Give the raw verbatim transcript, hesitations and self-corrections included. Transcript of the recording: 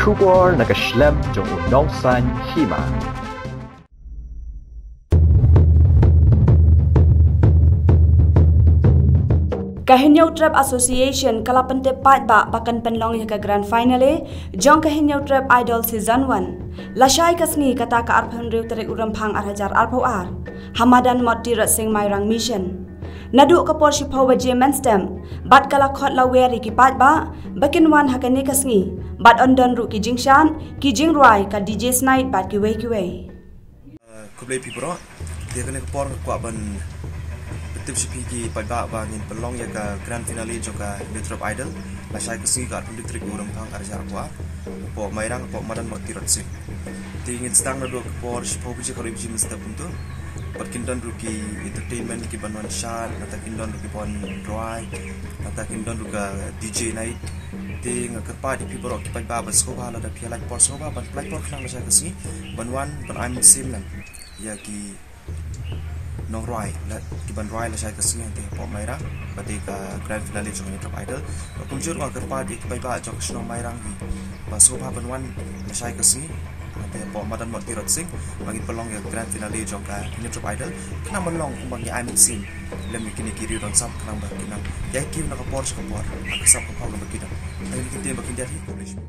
Khubor na ka shlem jong u nongsan hima. Ka Hynñiewtrep Association ka la pyntip paidbah ba kan pynlong ïa ka grand finale jong ka Hynñiewtrep Idol season one. Lashai ka sngi kata ka arphew hynriew tarik u Rymphang arhajar arphew ar. Ha madan Mot Tirot Sing Mairang Mission. Naduh ka por shiphew baje mynstep bad ka la khot la wer ïa ki paidbah ba kin wan ha kane ka sngi bad yn don ruh ki jingshad, ki jingrwai, ka D J's night bad kiwei kiwei. Khublei phi baroh. Te kane ka por nga kwah ban pyntip sha phi ki paidbah ba ngin pynlong ïa ka grand finale jong ka Hynñiewtrep Idol. Lashai ka sngi ka arphew hynriew tarik u Rymphang arhajar arphew ar. Hapoh Mairang, hapoh madan Mot Tirot Sing. Te ngin sdang naduh ka por shiphew baje khaduh baje mynstep kumto. Bad kin don ruh ki entertainment, ki ban wan shad, nangta kin don ruh ki ban rwai, nangta kin don ruh ka D J night. Te nga kyrpad ïa phi baroh ki paidbah ban sngewbha lada phi ïa lait por, sngewbha ban pynlait por khnang lashai ka sngi ban wan ban ai mynsiem lang ïa ki nongrwai, la ki ban rwai lashai ka sngi hangtei hapoh Mairang, ba dei ka grand finale jong ka Hynñiewtrep Idol. Bad kumjuh ruh nga kyrpad ïa ki paidbah jong ka shnong Mairang hi ba sngewbha ban wan lashai ka sngi hangtei hapoh madan Mot Tirot Sing ba ngin pynlong ïa ka grand finale jong ka Hynñiewtrep Idol khnang ban long kumba ngi ai mynsiem lem ïa kine ki riew dongsap khnang ba kin nang ïai kiew na ka por sha ka por ha ka sap ka phew kaba ki don. Te kine ki ktien ba kin diat hi, khublei shibun.